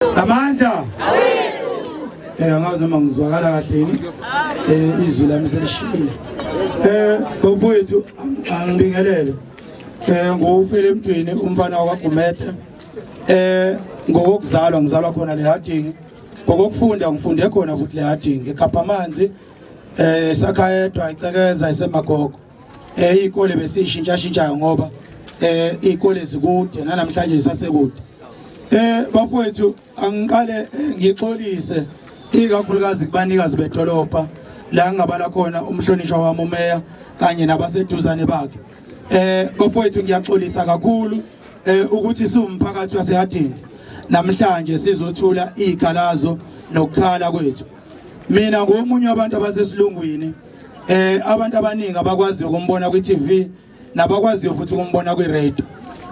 Amandla. Angazi noma ngizwakala kahle yini. Izwi lami selishile. Bafowethu angibingelele. Ngufele emntwini umfana wakwaGumede. Ngokuzalwa ngizalwa khona le Harding. Ngokufunda ngifunde khona futhi le Harding. Ekhapha amanzi sakha yedwa icekeza isemagogo. Izikole besishintsha shintshayo ngoba izikole zikude nanamhlanje zisasekude. Bafowethu angiqale ngixolise ikakhulukazi kubanikazi bedolobha la ngingabala khona umhlonishwa wami umeya kanye nabaseduzane bakhe. Bafowethu ngiyaxolisa kakhulu ukuthi siwumphakathi waseHarding namhlanje sizothula izikhalazo nokukhala kwethu. Mina ngomunye wabantu abasesilungwini abantu abaningi abakwazi ukumbona kwi-TV nabakwaziyo futhi ukumbona kwi-radio.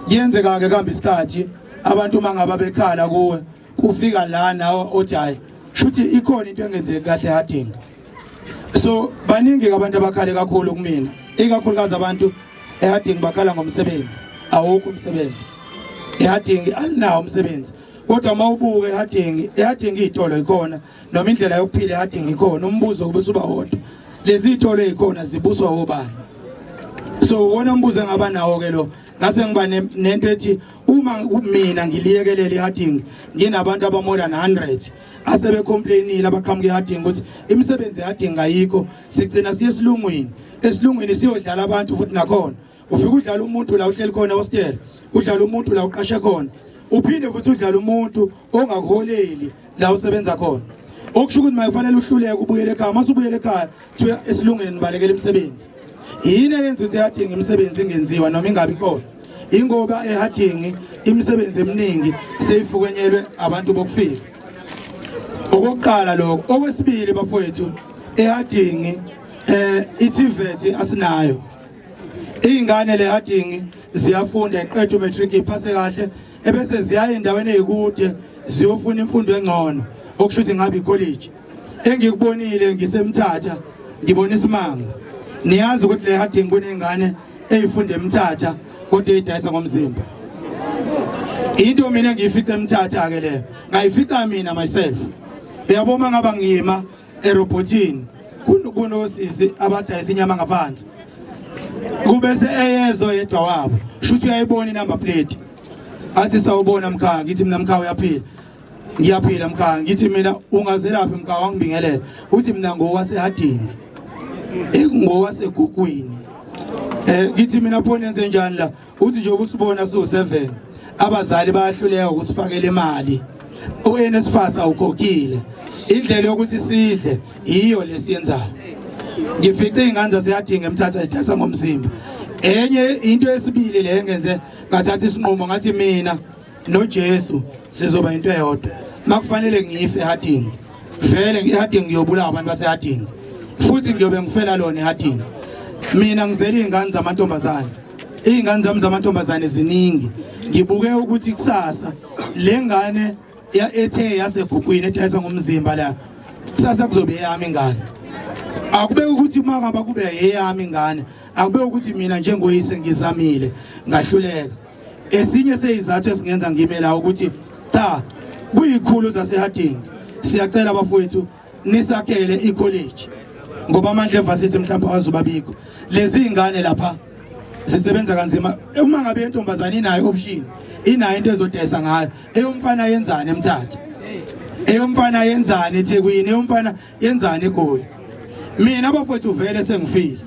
Kuyenzeka ke kuhamba isikhathi abantu uma ngaba bekhala kuwe kufika la nawe othi hayi shuthi ikhona into engenzeki kahle Harding. So baningi abantu abakhale kakhulu kumina, ikakhulukazi abantu eHarding bakhala ngomsebenzi. Awukho umsebenzi eHarding, alinawo umsebenzi. Kodwa uma ubuka eHarding, eHarding izitolo ikhona noma indlela yokuphila eHarding ikhona. Umbuzo kube usuba wodwa, lezi zitolo ezikhona zibuswa obani? So wona umbuzo engaba nawo ke lo, ngase ngiba nento ethi uma mina ngiliyekelela iHarding nginabantu aba more than 100 asebecomplainile abaqhamuka eHarding ukuthi imisebenzi eHarding ayikho, sigcina siye esilungwini, esilungwini siyodlala abantu futhi nakhona ufika udlala umuntu la uhleli khona hostel, udlala umuntu la uqashe khona, uphinde futhi udlala umuntu ongakuholeli la usebenza khona. Okusho ukuthi mayifanele uhluleke ubuyele ekhaya, mase ubuyele ekhaya kuthiwa esilungwini nibalekela imisebenzi. Yini eyenza ukuthi eHarding imisebenzi ingenziwa noma ingabi khona? Ingoba eHarding imisebenzi eminingi seyifukenyelwe abantu bokufika. Okokuqala lokho. Okwesibili bafowethu, eHarding iTVET asinayo. Izingane le Harding ziyafunda, iqeda umatric iphase kahle, ebese ziyaya endaweni ezikude ziyofuna imfundo engcono, okusho ukuthi ngabe icollege. Engikubonile ngisemthatha, ngibona isimanga. Niyazi ukuthi le Harding kunezingane ezifunda emthatha kodwa ezidayisa ngomzimba. Into mina engiyifica emthatha ke le, ngayifica mina myself. Uyabo uma ngaba ngima erobotini kunosisi abadayisa inyama ngaphansi, kubese eyezo yedwa wabo, shuthi uyayibona inumber plate, athi sawubona mkhaya. Ngithi mina mkhaya uyaphila? Ngiyaphila mkhaya. Ngithi mina ungazelaphi mkhaya? Wangibingelela, uthi mina ngowaseHarding, ngowasegugwini. Ngithi mina pho nenze njani la? Uthi nje ukusibona siwu7 abazali bayahluleka ukusifakela imali, uNSFAS awukhokhile, indlela yokuthi sidle iyo lesiyenzayo. Ngifice izingane zaseHarding emthatha zidayisa ngomzimba. Enye into yesibili le engenze ngathatha isinqumo ngathi mina noJesu sizoba into eyodwa, makufanele ngife eHarding, vele ngiHarding ngiyobulawa abantu baseHarding futhi ngiyobe ngifela lona eHarding. Mina ngizele izingane zamantombazane, izingane zami zamantombazane ziningi. Ngibuke ukuthi kusasa le ngane ethe yasegugwini edayisa ngomzimba la, kusasa kuzobe eyami ingane. Akube ukuthi uma ngaba kube eyami ingane, akube ukuthi mina njengoyise ngizamile ngahluleka. Esinye seyizathu esingenza ngime la ukuthi cha, kuyikhulu zaseHarding siyacela bafowethu nisakhele icollege, ngoba amandla evarsity mhlawumbe awazubabikho. Lezi ingane lapha zisebenza kanzima. Uma ngabe intombazane inayo option, inayo into ezodayisa ngayo, eyomfana yenzani emthatha? Eyomfana yenzani eThekwini? Eyomfana yenzani eGoli? Mina bafowethu vele sengifile,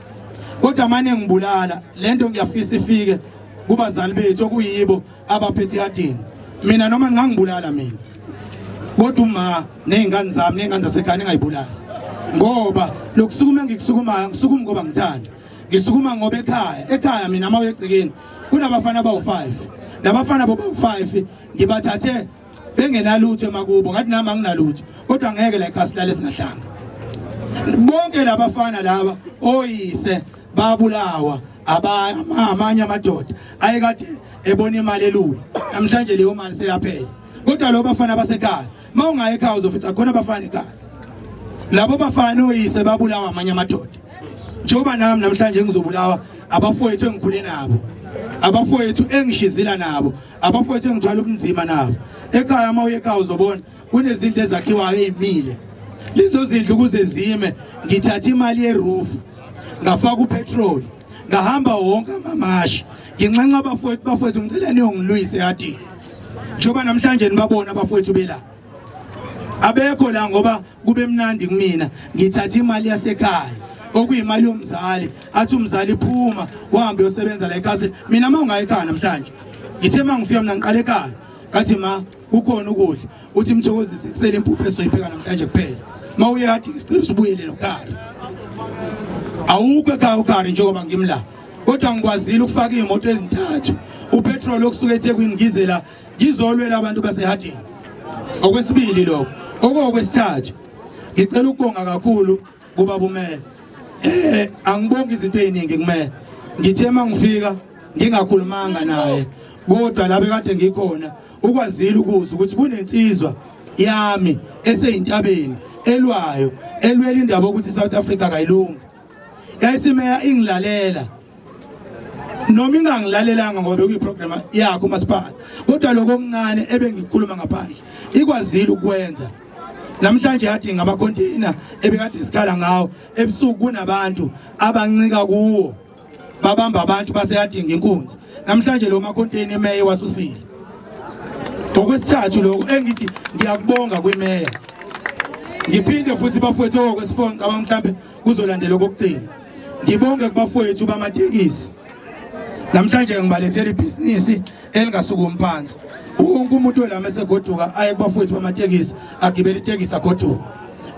kodwa manje ngibulala lento ngiyafisa ifike kubazali bethu okuyibo abaphethe iHarding. Mina noma ngangibulala mina, kodwa uma nezingane zami nezingane zasekhaya ningayibulali, ngoba lokusukuma engikusukumayo ngisukuma ngoba ngithanda, ngisukuma ngoba ekhaya mina uma uyegcikeni kunabafana abawu5, labafana bobawu5 ngibathathe bengenalutho emakubo, ngathi nami anginalutho, kodwa ngeke la ekhaya silale singahlanga. Bonke labafana laba oyise babulawa amanye amadoda ayekade ebona imali elula, namhlanje leyo mali seyaphela. Kodwa lo bafana basekhaya, mawungaya ekhaya uzofica khona abafana ekhaya, labo bafana oyise babulawa amanye amadoda, njengoba nami namhlanje ngizobulawa abafowethu engikhule nabo, abafowethu engishizila nabo. Abafowethu engithwala ubunzima nabo ekhaya, uma uye ekhaya uzobona kunezindlu ezakhiwayo ezimile. Lezo zindlu ukuze zime, ngithatha imali yeroof, ngafaka upetrol, ngahamba wonke amamashi, nginxenxa abafowethu, bafowethu ngicela niyongilwisa eyadini. Njengoba namhlanje nibabona abafowethu bela, abekho la ngoba kube mnandi kumina. Ngithatha imali yasekhaya, okuyimali yomzali, athi umzali phuma uhambe uyosebenza la ekhasi. Mina uma ungayi ekhaya namhlanje, ngithe uma ngifika mina ngiqala ekhaya, ngathi ma kukhona ukudla, uthi Mthokozisi kusele impuphu esoyipheka namhlanje kuphela. Uma uye kade sicela usibuyele nokhari, awukho ekhaya ukhari njengoba ngimla, kodwa ngikwazile ukufaka iy'moto ezintathu upetrol okusuka eThekwini ngize la ngizolwela abantu baseHarding. Okwesibili lokho. Okokwesithathu, ngicela ukubonga kakhulu kubaba uMele. Angibongi izinto eziningi kumele. Ngithe mangifika ngingakhulumanga naye, kodwa la bekade ngikhona ukwazile ukuzwa ukuthi kunensizwa yami eseyintabeni elwayo, elwela indaba ukuthi South Africa kayilungi. Yayisimeya ingilalela noma ingangilalelanga ngoba bekuyiprogram yakho umasipala, kodwa lokho okuncane ebengikukhuluma ngaphandle ikwazile ukwenza. Namhlanje yathi ngama-container ebekade sikhala ngawo ebusuku, kunabantu abancika kuwo, babamba abantu baseyadinga inkunzi. Namhlanje lo ma-container imeya wasusile. Okwesithathu lokho engithi ngiyakubonga kwimeya. Ngiphinde futhi bafowethu, okwesi-4 ngicabanga mhlambe kuzolandela okokugcina, ngibonge kubafowethu bamatekisi. Namhlanje ngibalethela ibhizinisi elingasukumi phansi. Wonke umuntu olama esegoduka aye kubafowethu bamatekisi, agibele itekisi agoduka,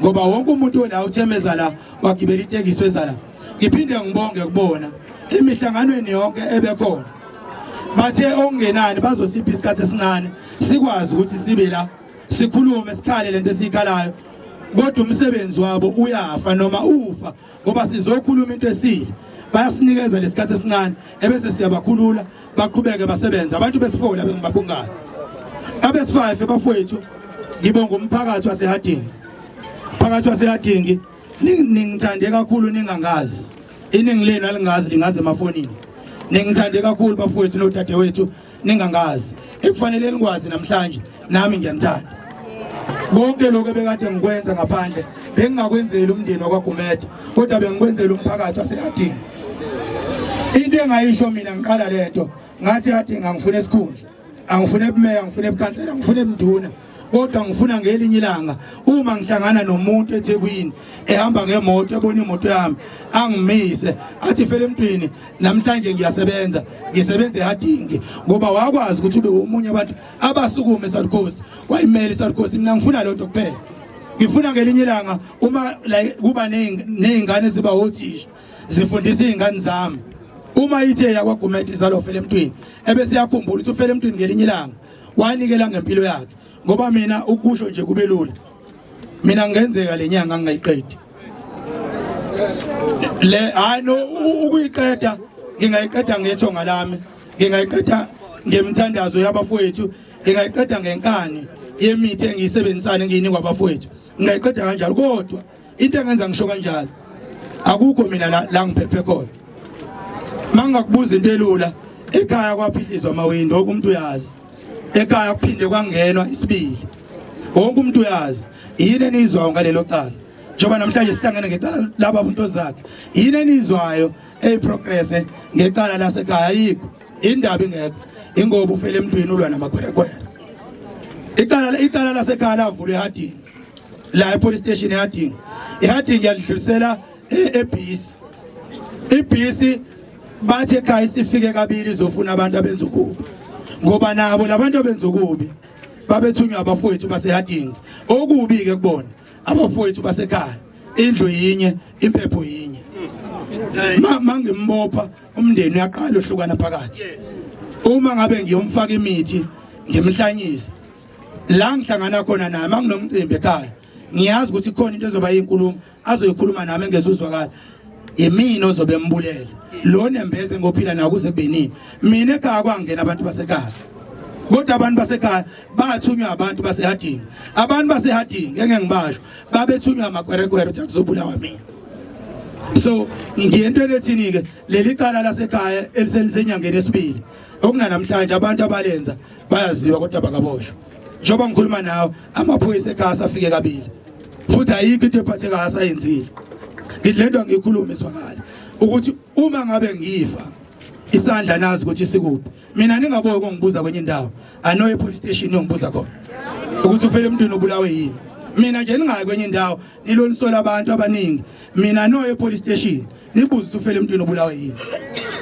ngoba wonke umuntu ola uthemeza la wagibela itekisi weza la. Ngiphinde ngibonge kubona emihlanganweni yonke ebekhona, bathe okungenani bazosipha isikhathi esincane sikwazi ukuthi sibe la sikhulume, sikhale lento esiyikhalayo, kodwa umsebenzi wabo uyafa noma ufa ngoba sizokhuluma into esile. Bayasinikeza lesikhathi esincane ebese siyabakhulula, baqhubeke basebenze. Abantu besifola bengibabungayo. Abesi-5 bafowethu, ngibonga umphakathi waseHarding. Phakathi waseHarding, ningithande kakhulu ningangazi. Iningi lenu alingazi, lingazi emafonini. Ningithande kakhulu bafowethu nodadewethu ningangazi. Ekufanele nikwazi namhlanje, nami ngiyanithanda. Konke lokho ebekade ngikwenza ngaphandle bengingakwenzeli umndeni wakwaGumede, kodwa bengikwenzela umphakathi waseHarding. Into engayisho mina ngiqala lento, ngathi Harding angifune esikhundla, angifune ebumeya, angifune ebukhansela, angifune ebunduna, kodwa ngifuna ngelinye ilanga uma ngihlangana nomuntu eThekwini ehamba ngemoto, ebona imoto yami, angimise athi fele emntwini, namhlanje ngiyasebenza, ngisebenza eHarding ngoba wakwazi ukuthi ube omunye abantu abasukume eSouth Coast, wayimela iSouth Coast. Mina ngifuna lonto kuphela. Ngifuna ngelinye ilanga uma la kuba nezingane ziba othisha, zifundisa izingane zami, uma ithe yakwaGumede izalo fele emntwini, ebese yakhumbula ukuthi ufele emntwini ngelinye ilanga wanikela ngempilo yakhe. Ngoba mina ukusho nje kube lula, mina ngenzeka le nyanga ngingayiqedi le, hayi no, ukuyiqeda ngingayiqeda ngethonga lami, ngingayiqeda ngemthandazo yabafowethu, ngingayiqeda ngenkani yemithi engiyisebenzisana engiyinikwa abafowethu, ngingayiqeda kanjalo. Kodwa into engenza ngisho kanjalo, akukho mina la ngiphephe khona. Mangingakubuza into elula, ekhaya kwaphihlizwa amawindo, wonke umuntu uyazi. Ekhaya kuphinde kwangenwa isibili, wonke umuntu uyazi. Yini enizwayo ngalelo cala? Njengoba namhlanje sihlangene ngecala laba abantu zakhe, yini enizwayo eyiprogress ngecala lasekhaya? Ayikho indaba, ingekho ingoba ufele emntwini ulwa namakwerekwere. Icala lasekhaya lavulwa eHarding, la epolice station eHarding. IHarding yalidlulisela eBC. iBC bathi ekhaya isifike kabili izofuna abantu abenza ukubi, ngoba nabo labantu abenza ukubi babethunywa abafowethu baseHarding. Okubi ke kubona abafowethu basekhaya, indlu yinye, impepho yinye. Mangimbopha umndeni uyaqala uhlukana phakathi. Uma ngabe ngiyomfaka imithi ngimhlanyise, la ngihlangana khona naye manginomcimbi ekhaya, ngiyazi ukuthi khona into ezoba inkulumo azoyikhuluma nami engezuzwakala, imina ozobe embulela lo nembeze ngophila nawo kuze kube nini. Mina ekhaya kwangena abantu basekhaya, kodwa abantu basekhaya bathunywa abantu baseHarding. Abantu baseHarding ngeke ngibasho, babethunywa amakwerekwere ukuthi akuzobulawa mina. So ngiyento ethini ke, leli cala lasekhaya elisenyangeni esibili. Okunanamhlanje abantu abalenza bayaziwa kodwa bakaboshwa. Njengoba ngikhuluma nawe amaphoyisa ekhaya afike kabili. Futhi ayikho into ephathekayo asayenzile. Ngithi lento angiyikhulumi izwakala ukuthi uma ngabe ngifa isandla nazi ukuthi sikuphi. Mina ningaboki ukungibuza kwenye indawo. Anoye police station yongibuza khona. Ukuthi ufele emntwini obulawe yini. Mina nje ningayi kwenye indawo nilonisola abantu abaningi. Mina noye police station nibuze ukuthi ufele emntwini obulawe yini.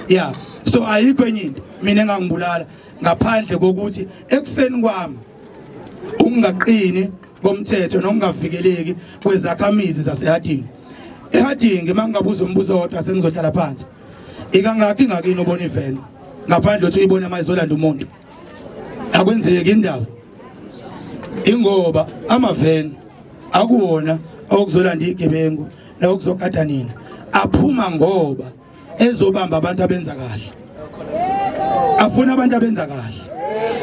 Yeah. So ayikho enye into mina engangibulala ngaphandle kokuthi ekufeni kwami ukungaqini komthetho nokungavikeleki kwezakhamizi zaseHarding. EHarding mangingabuza umbuzo wodwa sengizohlala phansi. Ikangakhi ngakini ubona iveni ngaphandle ukuthi uyibone uma izolanda umuntu. Akwenzeki indaba. Ingoba amaveni akuwona okuzolanda igebengu nokuzogada nina. Aphuma ngoba ezobamba abantu abenza kahle. Afuna abantu abenza kahle.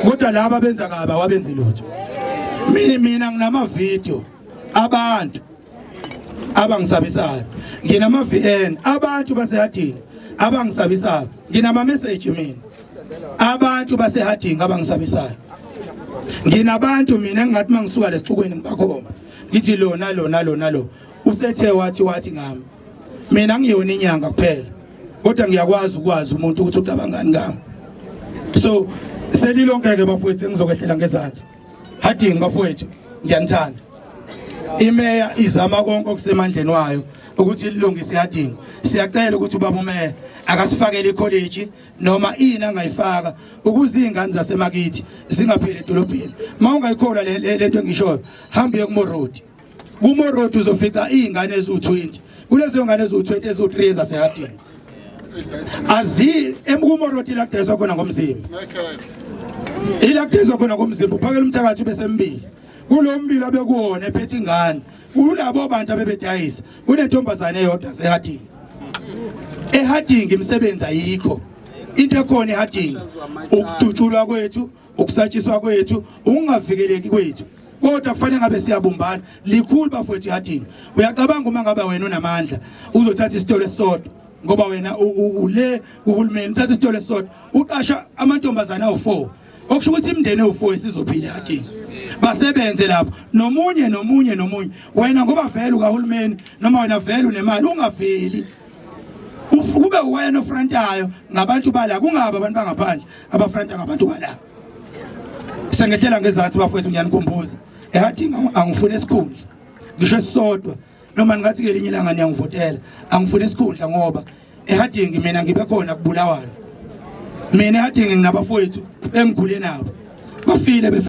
Kodwa laba abenza kabi awabenzi lutho. Mina nginama video abantu abangisabisayo. Nginama VN abantu baseHarding abangisabisayo. Nginama message mina. Abantu baseHarding abangisabisayo. Nginabantu mina engathi mangisuka lesixukwini ngibakhomba. Ngithi lona lona lona lo usethe wathi wathi ngami. Mina ngiyona inyanga kuphela. Kodwa ngiyakwazi ukwazi umuntu ukuthi ucabangani ngami. So selilonke ke bafowethu engizokwehlela ngezansi. Harding bafowethu ngiyanithanda. Imeya izama konke okusemandleni wayo ukuthi ilungise iHarding. Siyacela ukuthi ubaba umeya akasifakele ikholeji noma ini angayifaka ukuze izingane zasemakithi zingapheli edolobheni. Mawungayikholwa lento engishoyo, hamba uye kuMorodi. KuMorodi uzofica izingane eziwu20. Kulezo ngane eziwu20 eziwu3 ezaseHarding. Azi emkumorodi la kudayiswa khona ngomzimba. Ila kudayiswa khona ngomzimba uphakela umthakathi ubesembili. Kulo mbili abekuwona ephethe ingane. Kulabo bantu abebedayisa kunentombazane eyodwa seHarding. EHarding imisebenzi ayikho. Into ekhona eHarding ukujutshulwa kwethu, ukusatshiswa kwethu, ukungavikeleki kwethu. Kodwa kufanele ngabe siyabumbana. Likhulu bafowethu iHarding. Uyacabanga uma ngabe wena unamandla uzothatha isitolo esisodwa ngoba wena ule uhulumeni uthatha isitolo esisodwa uqasha amantombazana awu4 okusho ukuthi imindeni ewu4 isizophila eHarding. Basebenze lapho nomunye nomunye nomunye wena ngoba vele ukahulumeni noma wena vele unemali ungaveli kube wena ofrontayo ngabantu bala kungabi abantu bangaphandle abafronta ngabantu bala. Sengehlela ngezansi bafowethu ngiyanikhumbuza eHarding angifuni esikhundla ngisho esisodwa noma ningathi kelinye ilanga niyangivotela angifuni esikhundla ngoba eHarding mina ngibe khona kubulawana. Mina eHarding nginabafowethu engikhule nabo bafile.